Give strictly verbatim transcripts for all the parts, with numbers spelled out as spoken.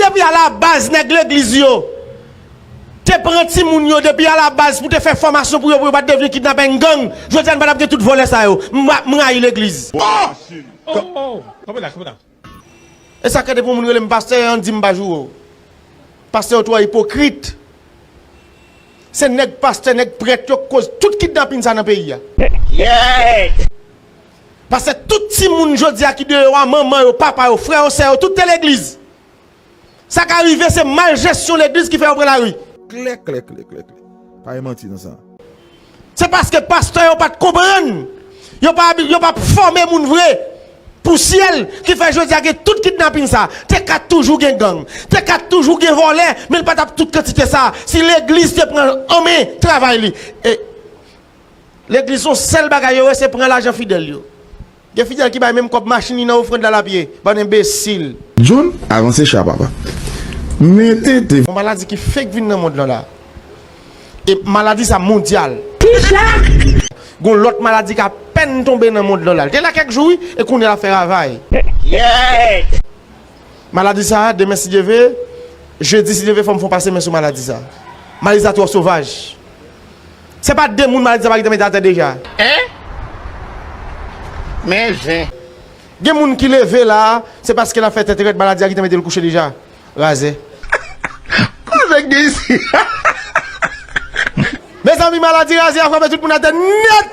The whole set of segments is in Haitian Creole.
Depi alabaz, nèg legliz yo te pran timoun yo depi alabaz pou te fè fòmasyon pou yo, pou yo pa t devni kidnapè, gang. Jodi a, n pa t ap gen tout vòlè sa yo. M, m rayi legliz. Oh! Oh, oh, oh. Kanpe la, kanpe la. E sa k fè depi yon moun rele m pastè, an di m pa joure w. Pastè yo twò ipokrit. Se nèg pastè, nèg prèt yo k koz tout kidnapin sa nan peyi a. Paske tout timoun jodi a ki deyò a, manman yo, papa yo, frè yo, sè yo, tout te legliz. Sa ka rive se mal jesyon legliz ki fè yo pran lari. Klè, klè, klè, klè, klè. Pa gen manti nan sa. Se paske pastè yo pa t konprann. Yo pa, yo pa fòme moun vre pou syèl ki fè jodi a gen tout kidnapin sa. Te ka toujou gen gang. Te ka toujou gen vòlè, men l pa t ap tout kantite sa. Si legliz te pran an men travay li. E legliz se yon sèl bagay yo wè, se pran lajan fidèl yo. Gen fidèl ki bay menm kòb machin li nan ofrann la l ap ye. Bann enbesil. John, avanse cha, papa. Men tete. Yon maladi ki fenk vin nan mond lan la. E maladi sa mondyal. Ki sa? Gon lòt maladi k apèn tonbe nan mond lan la. Li te la kèk jou, wi, e kounye a l ap fè ravaj. Maladi sa a, demen si Dye ve, jedi si Dye ve, fò m fè yon pase men sou maladi sa a. Maladi sa a twò sovaj. Se pa de moun maladi sa a pa gentan mete atè deja. Hein? Men zen. Gen moun ki leve la, se paske l ap fè tèt rèd, maladi a gentan mete l kouche deja. Razè. Kote k gen isi? Mezanmi, maladi razè a frape tout moun atè nèt.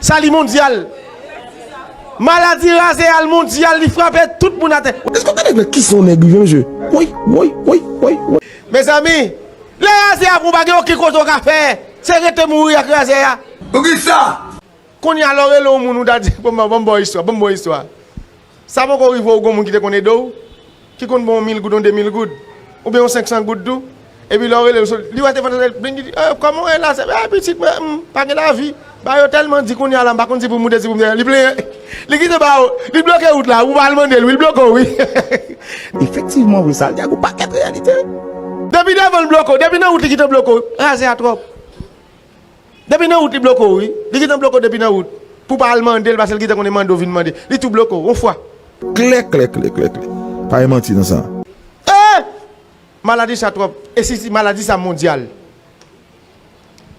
Sa li mondyal. Maladi razè a l mondyal, li frape tout moun atè. Èske w konnen nan kisa yon nèg rive, mesye? Woy, woy, woy, woy, woy. Mezanmi, lè razè a pran w pa gen okenn kote w ka fè. Se rete mouri ak razè a. Poukisa? Kounye a lè w rele yon moun ou ta di, bon, bon, bon, bon istwa, bon, bon istwa. Sa poko rive w gon moun ki te konn ede w, ki konn ba w mil goud, yon de mil goud, oubyen yon senk san goud tou. Epi lè w rele l, li wè te fè li di, "Eh, kòman w ye la?" Se, "Eh, pitit mwen, hmm, pa gen lavi." Ba yo tèlman di kounye a la, m pa konn si pou m moute, si pou m desann. Li plenyen. Li kite ba w, li bloke wout la, ou pa al mande l, wi, li bloke w, wi. Efektivman, wi, sa l di a gon pakèt reyalite. Depi devan l bloke w, depi nan wout li kite w bloke w, razè a twòp. Depi nan wout li bloke w, wi. Li gentan bloke w depi nan wout. Pou w pa al mande l, paske l gentan konnen mande w vin mande. Li tou bloke w, yon fwa. Klè, klè, klè, klè, klè. Pa gen manti nan sa. Eh! Maladi sa twòp. E si, si maladi sa mondyal.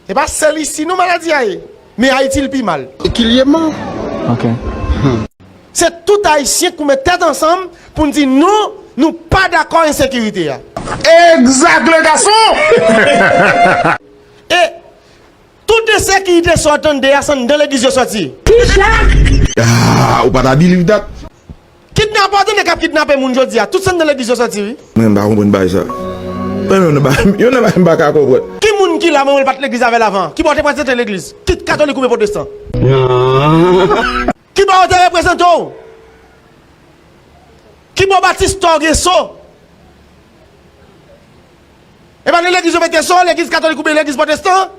Se pa sèl isi non maladi a ye. Men Ayiti l pi mal. Kilyeman. Ok. Se tout Ayisyen k pou met tèt ansanm pou n di non, nou pa dakò ensekirite a. Exact, le garçon! E tout ensekirite sa w tande a, se anndan legliz yo sòti. Ki sa? Ah, ou pa ta believe that? Kidnapè, w tande k ap kidnape moun jodi a, tout se anndan legliz yo sòti, wi. Mwen, m pa konprann bagay sa. Mwen menm, nan bagay, youn nan bagay m pa ka konprann. Ki moun ki la, mwen, mwen pa t legliz avè l avan? Ki bò w te prezante legliz? Kit katolik oubyen pwotestan? Non. Ki bò yo te reprezante w? Ki bò batistè w gen so? E pa nan legliz yo mete so, legliz katolik oubyen legliz pwotestan?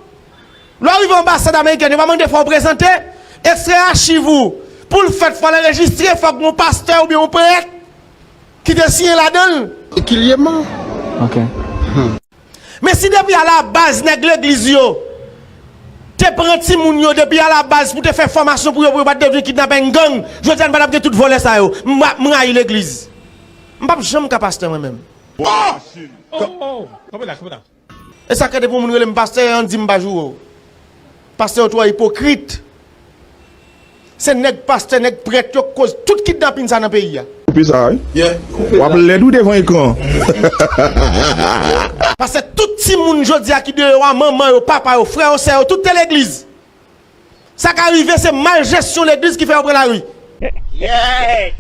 Lè w rive anbasad amerikèn, yo pa mande fò w prezante ekstrè achiv ou. Pou l fèt, fò l anrejistre, fòk gon pastè oubyen yon prèt ki te siyen ladan l. Kilyeman. Ok. Men si depi alabaz nèg legliz yo te pran timoun yo depi alabaz pou te fè fòmasyon pou yo, pou yo pa t devni kidnapè, gang, jodi a n pa t ap gen tout vòlè sa yo. M, m rayi legliz. M p ap janm ka pastè mwen menm. Oh! Oh, oh, oh. Kanpe la, kanpe la. E sa k fè depi yon moun rele m pastè, an di m pa joure w. Pastè yo twò ipokrit. Se nèg pastè, nèg prèt yo k koz tout kidnapin sa nan peyi a. Koupe sa, wi. Yeah, koupe sa. W ap lèd wi devan ekran. Paske tout timoun jodi a ki deyò a, manman yo, papa yo, frè yo, sè yo, tout te legliz. Sa ka rive se mal jesyon legliz ki fè yo pran lari. Yeah.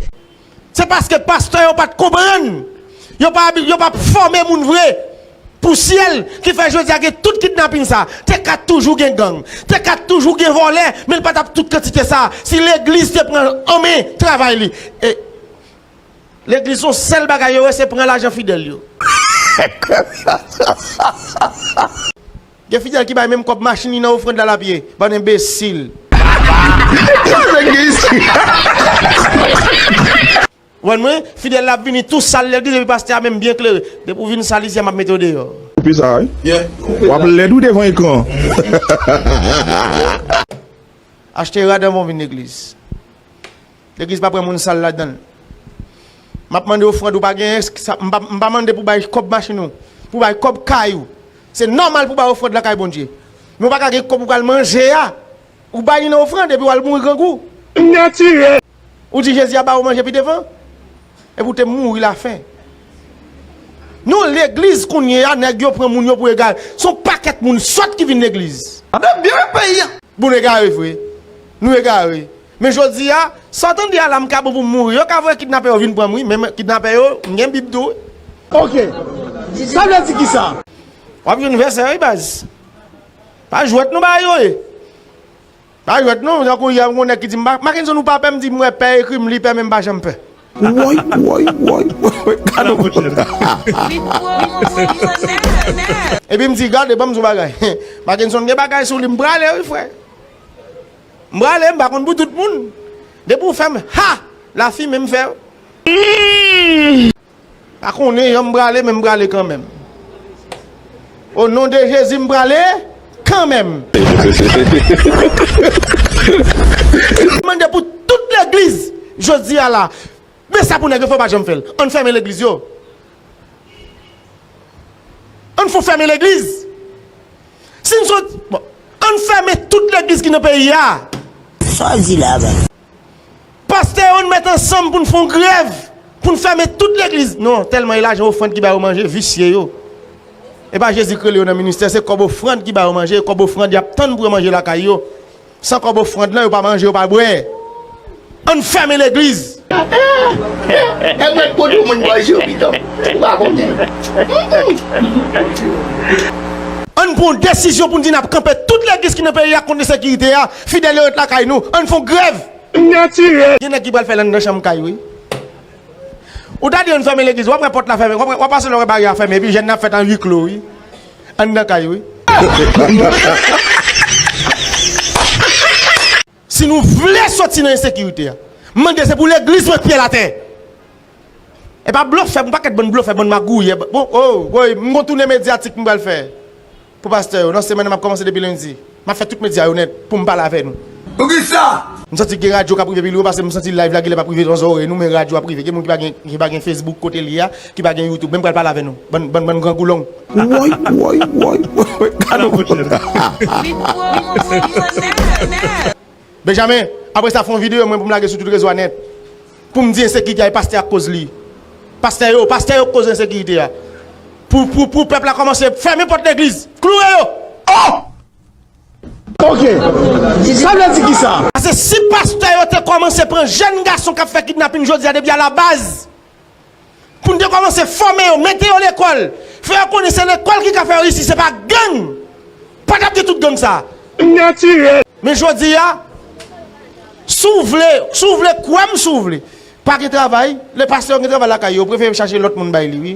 Se paske pastè yo pa t konprann. Yo pa, yo pa fòme moun vre pou syèl ki fè jodi a gen tout kidnapin sa. Te ka toujou gen gang. Te ka toujou gen vòlè, men l pa t ap tout kantite sa. Si legliz te pran an men travay li. E legliz se yon sèl bagay yo wè, se pran lajan fidèl yo. Gen fidèl ki bay menm kòb machin li nan ofrann la l ap ye. Bann enbesil. Wè mwen, fidèl la ap vini tou sal legliz epi pastè a menm byen klere. Depi w vin sal isi a, m ap mete w deyò. Koupe sa, wi. Yeah, koupe sa. W ap lèd wi devan ekran. Achte rad anvan w vin legliz. Legliz pa pran moun sal ladan l. M ap mande ofrann ou pa genyen, sa, m pa, m pa mande pou bay kòb machin ou, pou bay kòb kay ou. Se nòmal pou bay ofrann lakay Bondye. Men ou pa ka gen kòb ou pral manje a, ou bay li nan ofrann epi w al mouri grangou. Natirèl. Ou di Jezi a ba ou manje pi devan, epi w te mouri lafen. Nou legliz kounye a, nèg yo pran moun yo pou egal. Se yon pakèt moun sòt ki vin legliz. Anben byen peyi a. Bon, nou egare vre. Nou egare. Men jodi a, sa w tande a la, m ka bon pou m mouri. Yo ka voye kidnapè yo vin pran m, wi. Men kidnapè yo, m gen Bib tou, wi. Ok. Sa vle di kisa? W ap jwenn vèsè, wi, baz. Pa jwèt non bagay yo ye. Pa jwèt non, tankou yè, m gon nèg ki di m, "Mackenson, ou pa pè?" M di, "M wè pè ekri m, li pè, men m pa janm pè." Woy, woy, woy, woy, woy, gade. Epi m di, "Gade, ban m di w bagay." Mackenson gen bagay sou li, m prale, wi, frè. M prale, m pa konn pou tout moun. Depi w fè m, ha! Lafimen m fè. Pa konnen jan m prale, men m prale kanmenm. O non de Jezi, m prale kanmenm. M mande pou tout legliz, jodi a la. Men sa pou nèg yo fè, w pa janm fè l. Ann fèmen legliz yo. Ann fon fèmen legliz. Si n sot, bon, ann fèmen tout legliz ki nan peyi a. Sa w di la, baz? Pastè yo, n met ansanm pou n fè yon grèv, pou n fèmen tout legliz. Non, tèlman e lajan ofrann ki ba yo manje, visye yo. E pa Jezi k rele yo nan ministè, se kòb ofrann ki ba yo manje, e kòb ofrann y ap tann pou yo manje lakay yo. San kòb ofrann lan, yo pa manje, yo pa bwè. Ann fèmen legliz. E mèt kote moun bòy yo pito. Ou pa konnen. Ann pran yon desizyon pou n di n ap kanpe tout legliz ki nan peyi a kont ensekirite a. Fidèl yo ret lakay nou. Ann fè yon grèv. Natirèl. Gen nèg ki pral fè l anndan chanm kay, wi. Ou ta di ann fèmen legliz, w ap wè pòt la fèmen, w ap, w ap pase lè w wè baryè a fèmen, epi jèn nan ap fèt an huis clos, wi. Anndan kay, wi. Si nou vle soti nan ensekirite a, m mande se pou legliz met pye l atè. E pa blofè, yon pakèt bann blofè, bann magouyè. Bon, oh, woy, m gon tounen medyatik m pral fè. Pou pastè yo, nan semèn nan, m ap kòmanse depi lendi. M ap fè tout medya yo nèt pou m pale avè nou. Poukisa? M santi gen radyo k ap rive pi lwen, paske m santi live la genlè p ap rive nan zòrèy nou, men radyo ap rive. Gen moun ki pa gen, ki pa gen Facebook kote li a, ki pa gen YouTube, men m pral pale avè nou. Bann, bann, bann grangou long. Woy, woy, woy, woy, woy, gade. Benjamin, apre sa, fè yon videyo mwen pou m lage sou tout rezo a nèt. Pou m di ensekirite a, e pastè a k koz li. Pastè yo, pastè yo k koz ensekirite a. Pou, pou, pou pèp la kòmanse fèmen pòt legliz, kloure yo. Oh! Ok. Sa vle di kisa? Paske si pastè yo te kòmanse pran jèn gason k ap fè kidnapin jodi a depi alabaz, pou n te kòmanse fòme yo, mete yo lekòl, fè yo konnen se lekòl ki ka fè yo reyisi, se pa gang. Pa t ap gen tout gang sa. Natirèl. Men jodi a, si w vle, si w vle kwè m, si w vle. Pa gen travay, lè pastè yo gen travay lakay yo, yo prefere chache lòt moun bay li, wi.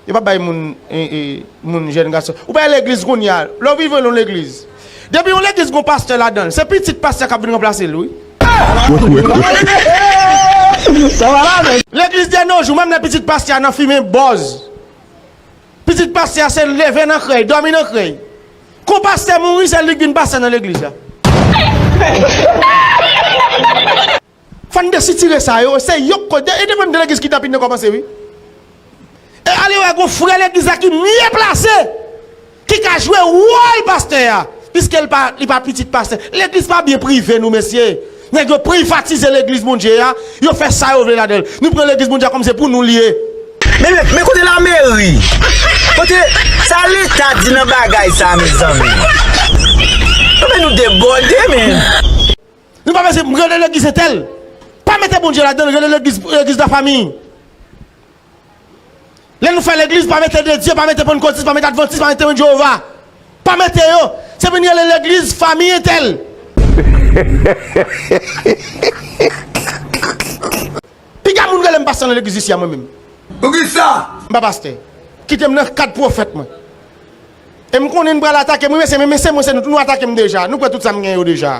Yo p ap bay moun, e, e, moun jèn gason. Ou pa legliz kounye a, lè w rive nan legliz. Depi yon legliz gon pastè ladan l, se pitit pastè k ap vin ranplase l, wi. Legliz de nos jours, menm lè pitit pastè a nan fimen bòz. Pitit pastè a se leve nan krèy, dòmi nan krèy. Kou pastè mouri, se li k vin pastè nan legliz la. Fò n desitire sa yo, se yo k koz, e depann de legliz kidnapin nan kòmanse, wi. E ale wè gon frè legliz la ki mye plase, ki ka jwe wòl pastè a, piske l pa, li pa pitit pastè. Legliz pa byen prive nou, mesye. Nèg yo privatize legliz Bondye a, yo fè sa yo vle ladan l. Nou pran legliz Bondye a kòm se pou nou li ye. Men, men, men kote lameri? Kote sa leta di nan bagay sa, mezanmi? Anben nou debòde, men. Nou pa bezwen rele legliz entèl. Pa mete Bondye ladan l, rele legliz, legliz la fami. Lè nou fè legliz, pa mete de Dye, pa mete pannkotis, pa mete advantis, pa mete Temwen Jewova. Pa mete yo. Se vin rele legliz fanmi entèl. Piga moun rele m pastè nan legliz isi a mwen menm. Poukisa? M pa pastè. Kite m nan kad pwofèt mwen. E m konnen n pral atake m, wi, mesye, men, men se mwen, se nou tou, nou atake m deja. Nou pran tout sa m gen yo deja.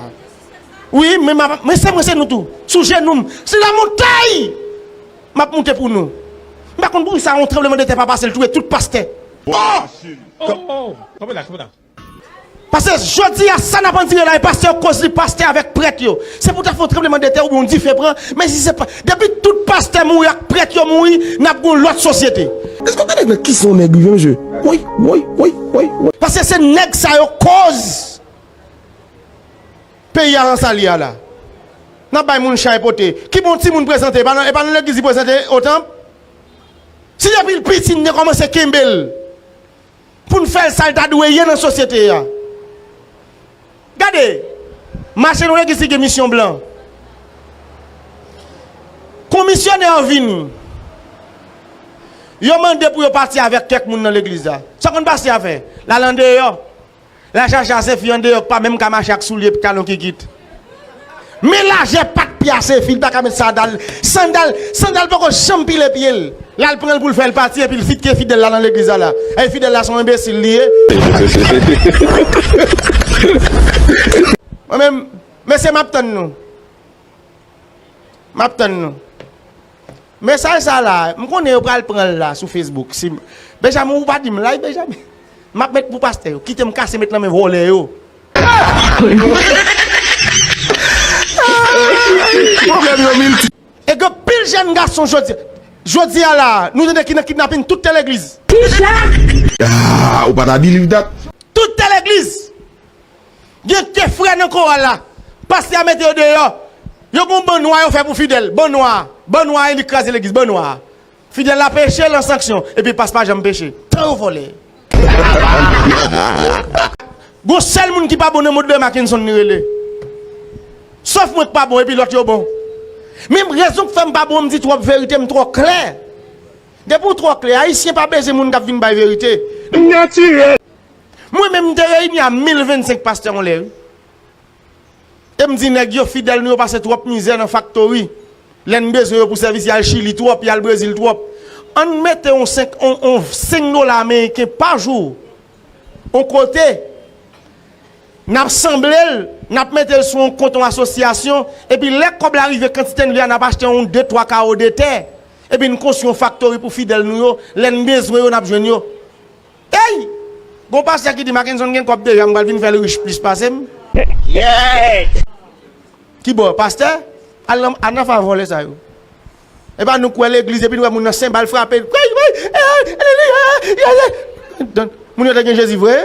Wi, men, men se mwen, se nou tou. Sou jenou m. Se la montay! M ap moute pou nou. M pa konn poukisa yon tranblemanntè pa pase, l touye tout pastè. Oh! Oh, oh, oh. Kanpe la, kanpe la. Paske jodi a, sa n ap andire la, e pastè yo k koz li, pastè avèk prèt yo. Se pou ta fè yon tranblemanndetè oubyen yon dife pran, men si se pa, depi tout pastè mouri ak prèt yo mouri, n ap gen yon lòt sosyete. Èske w tande nan kisa yon nèg rive, mesye? Woy, woy, woy, woy, woy. Paske se nèg sa yo koz peyi a nan sa l ye a la. N ap bay moun chay pote. Ki bon timoun prezante? E pa nan, e pa nan legliz li prezante o tanp? Si depi l piti, n te kòmanse kenbe l pou n fè l sa l ta dwe ye nan sosyete a. Gade, mache nan legliz ki gen misyon blan. Kon misyonè an vini, yo mande pou yo pati avèk kèk moun nan legliz la. Sa konn pastè a fè? L al andeyò. L al chache a se fi andeyò k pa menm ka mache ak soulye, talon kikit. Men lajè pat pye a se fi, l pa ka met sandal. Sandal, sandal poko janm pile pye l. L al pran l pou l fè l pati, epi l fitke fidèl la nan legliz la la. E fidèl la se yon enbesil li ye. Mwen menm, mesye, m ap tann nou. M ap tann nou. Mesaj sa la, m konnen yo pral pran l la sou Facebook. Si, Benjamin, ou pa di m live, Benjamin. M ap met pou pastè yo. Kite m kase met nan men vòlè yo. Pwoblèm yo milti. E gen pil jèn gason jodi, jodi a la, nou tande ki nan kidnapin tout te legliz. Kisa? Ah, ou pa ta believe that? Tout te legliz. Gen de frè nan koral la. Pastè a mete yo deyò. Yo gon ban nwa yo fè pou fidèl. Ban nwa. Ban nwa e li kraze legliz. Ban nwa. Fidèl la peche, l an sanksyon. Epi pastè pa janm peche. Tan yo vòlè. Gon sèl moun ki pa bon nan mond lan, Mackenson li rele. Sòf mwen k pa bon, epi lòt yo bon. Men rezon k fè m pa bon, m di twòp verite, m twò klè. Depi w twò klè, Ayisyen pa bezwen moun k ap vin bay verite. Natirèl. Mwen menm, m te reyini a mil vennsenk pastè yon lè, wi. E m di nèg yo, fidèl nou yo pase twòp mizè nan faktori. Lè n bezwen yo pou sèvis, y al Chili twòp, y al Brezil twòp. Ann mete yon senk, yon, yon senk dola ameriken pa jou yon kote, n ap sanble l, n ap mete l sou yon kont yon asosyasyon, epi lè kòb la rive kantite n vle a, n ap achte yon de, twa kawo de tè, epi n konstwi yon faktori pou fidèl nou yo, lè n bezwen yo, n ap jwenn yo. Ey! Gon pastè ki di, Mackenson gen kòb deja, m pral vin fè l rich plis pase m. Yeah! Kibò? Pastè? Al nan, al nan fè vòlè sa yo. E pa nou k wè legliz, epi nou wè moun nan senbal frape. Woy, woy, eh, alelouya, yeah, yeah. Donk, moun yo te gen Jezi vre?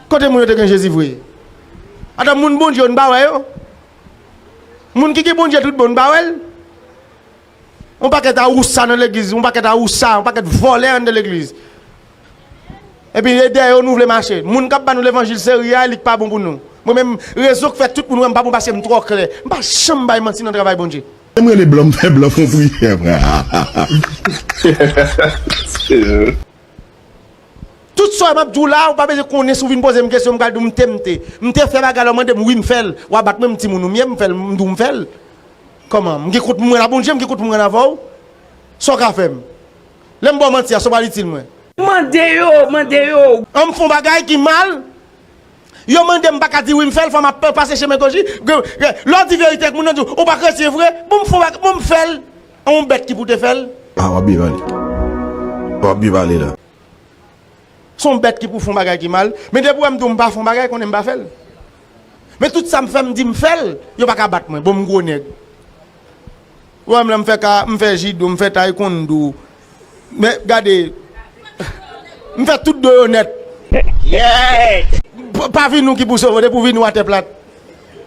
Kote moun yo te gen Jezi vre? Ata moun Bondye yo, n pa wè yo? Moun ki gen Bondye tout bon, n pa wè l? Yon pakèt awousa nan legliz, yon pakèt awousa, yon pakèt vòlè anndan legliz. Epi e dèyè yo nou vle mache. Moun k ap ba nou levanjil serye a, li k pa bon pou nou. Mwen menm, rezon k fè tout moun wè m pa bon paske m twò klè. M pa janm bay manti nan travay Bondye. M rele blan, m fè blan fè yon priyè, frè. Tout sa m ap di w la, ou pa bezwen konnen si w vin poze m kesyon, m pral di w m te, m te. M te fè bagay la, w mande m, wi, m fè l. W a bat mwen, m timoun ou m ye, m fè l, m di w m fè l. Kòman? M gen kont mwen la Bondye, m gen kont mwen avè w. Sa w ka fè m? Lè m ba w manti a, sa w pral itil mwen? Mande yo, mande yo. An m fè yon bagay ki mal, yo mande m pa ka di wi m fè l, fò m ap pase chemen toji. Lè w di verite ak moun nan di w, ou pa kretyen vre, bon m fè yon bagay, bon m fè l. An yon bèt ki pou te fè l. Ah, w ap byen pale. W ap byen pale la. Se yon bèt ki pou fè yon bagay ki mal. Men depi w wè m di w m pa fè yon bagay, konnen m pa fè l. Men tout sa m fè, m di m fè l, yo pa ka bat mwen. Bon, m gwo nèg. Ou wè m la, m fè ka, m fè jido, m fè taekwondo. Men gade, m fè tout do yo nèt. Yeah! Pa, pa vin ou ki pou sove, depi w vin ou atè plat.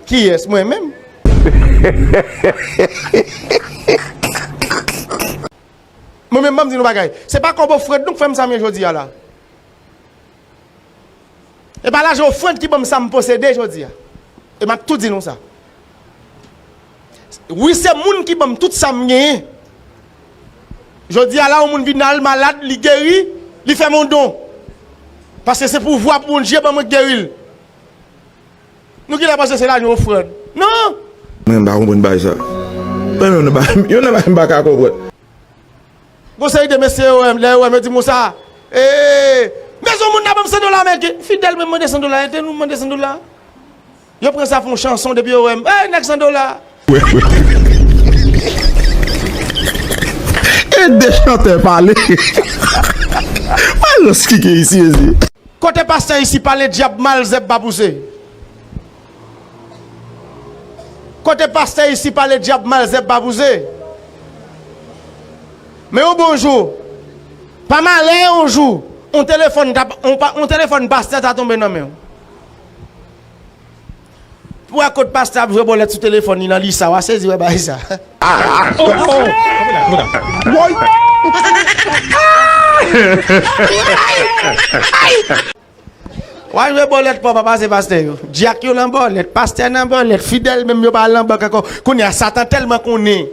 Kiyès? Mwen menm. Mwen menm, ban m di nou bagay. Se pa kòb ofrann nou k fè m sa m ye jodi a la. E pa lajan ofrann ki ban m sa m posede jodi a. E m ap tou di nou sa. Wi, se moun ki ban m tout sa m genyen. Jodi a la, yon moun vin al malad, li geri, li fè m yon don. Paske se pouvwa Bondye ban mwen k geri l. Nou genlè panse se lajan ofrann. Non! Mwen, m pa konprann bagay sa. Mwen menm, nan bagay, youn nan bagay m pa ka konprann. Gon seri de mesye yo wè m, lè yo wè m, yo di m konsa, ee, mezon moun nan ban m san dola, men ki fidèl mwen mande san dola, ete nou mande san dola. Yo pran sa fè yon chanson depi yo wè m, ee, nèg san dola. Ede chantè pale. Malans ki gen isi, Jezi. Kote pastè isi pale dyab mal zèb pa pouse. Kote pastè isi pale dyab mal zèb pa pouse. Men yon bon jou, pa malè yon jou, yon telefòn ta, yon pa, yon telefòn pastè ta tonbe nan men w. Pou wè kot pastè ap jwe bòlèt sou telefòn li nan lisa, w a sezi wè bagay sa. Woy! W a jwe bòlèt pa w pa pase pastè yo. Dyak yo nan bòlèt, pastè nan bòlèt, fidèl menm yo pa al nan bank ankò. Kounye a, Satan tèlman konnen.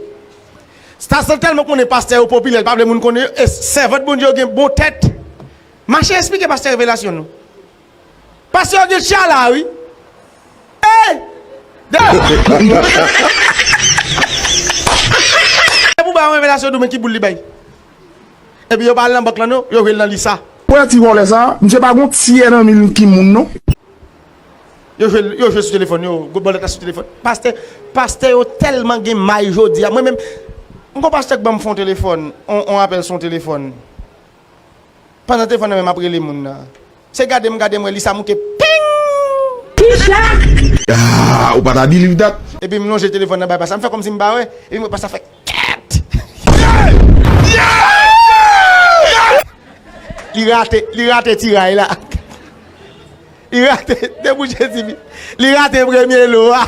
Satan tèlman konnen pastè yo popilè, l pa vle moun konnen yo. E sèvant Bondye yo gen bon tèt. Mache esplike pastè revelasyon nou. Pastè yo gen tchala, wi. Ey! E pou bay yon revelasyon, men ki boul li bay. Epi yo pa al nan bank lan non, yo jwe l nan lisa. Wè ti vòlè sa, misye pa gon tyè nan mil ki moun non. Yo jwe, yo jwe sou telefòn yo, go bòlèt la sou telefòn. Pastè, pastè yo tèlman gen may jodi a. Mwen menm, m gon pastè k ban m fè yon telefòn, on, on apèl sou yon telefòn. Pandan telefòn nan menm ap rele moun nan. Se gade m gade m wè li sa moute ping! Kisa? Ah, ou pa ta believe that. Epi m lonje telefòn nan bay pastè, m fè kòmsi m pa wè. Epi m wè pastè fè kèt! Li rate, li rate tiray la. Li rate, debout Jezi, li rate premye lo a.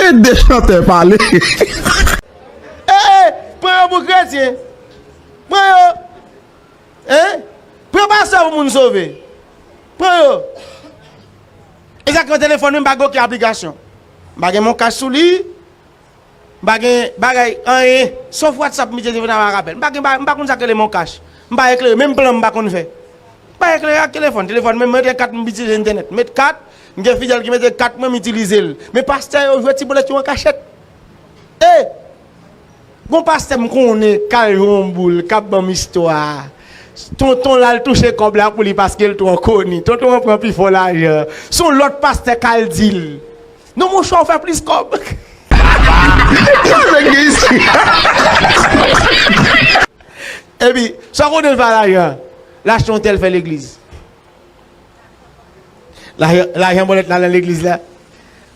Ede chantè pale. E, e, pran yo pou kretyen. Pran yo. Hein? Pran pastè pou moun sove. Pran yo. E sa k nan telefòn mwen, m pa gen okenn aplikasyon. M pa gen MonCash sou li. M pa gen bagay, anyen. Sof WhatsApp, m itilize telefòn nan pa rapèl. M pa gen, m pa konn sa k rele MonCash. M pa eklere, menm plan m pa konn fè. M pa eklere ak telefòn. Telefòn mwen, m mete kat, m itilize entènèt. M met kat, m gen fidèl ki mete kat mwen, m itilize l. Men pastè yo jwe ti bòlèt yo an kachèt. E! Gon pastè m konnen k al jwe yon boul, k ap ban m istwa. Tonton l al touche kòb la pou li paske l twò koni. Tonton an pran pi fò lajan. Se yon lòt pastè k al di l. Non monchè, w fè plis kòb. Sa nèg gen isi. Epi, sa w konnen l fè lajan? L achte yon tèl fè legliz. Lajan, lajan bòlèt la nan legliz la.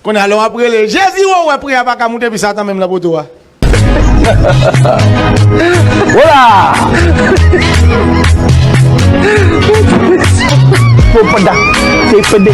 Kounye a lè w ap rele Jezi, w wè priyè a pa ka moute epi Satan menm nan poto a. Wola! Popada, te pede.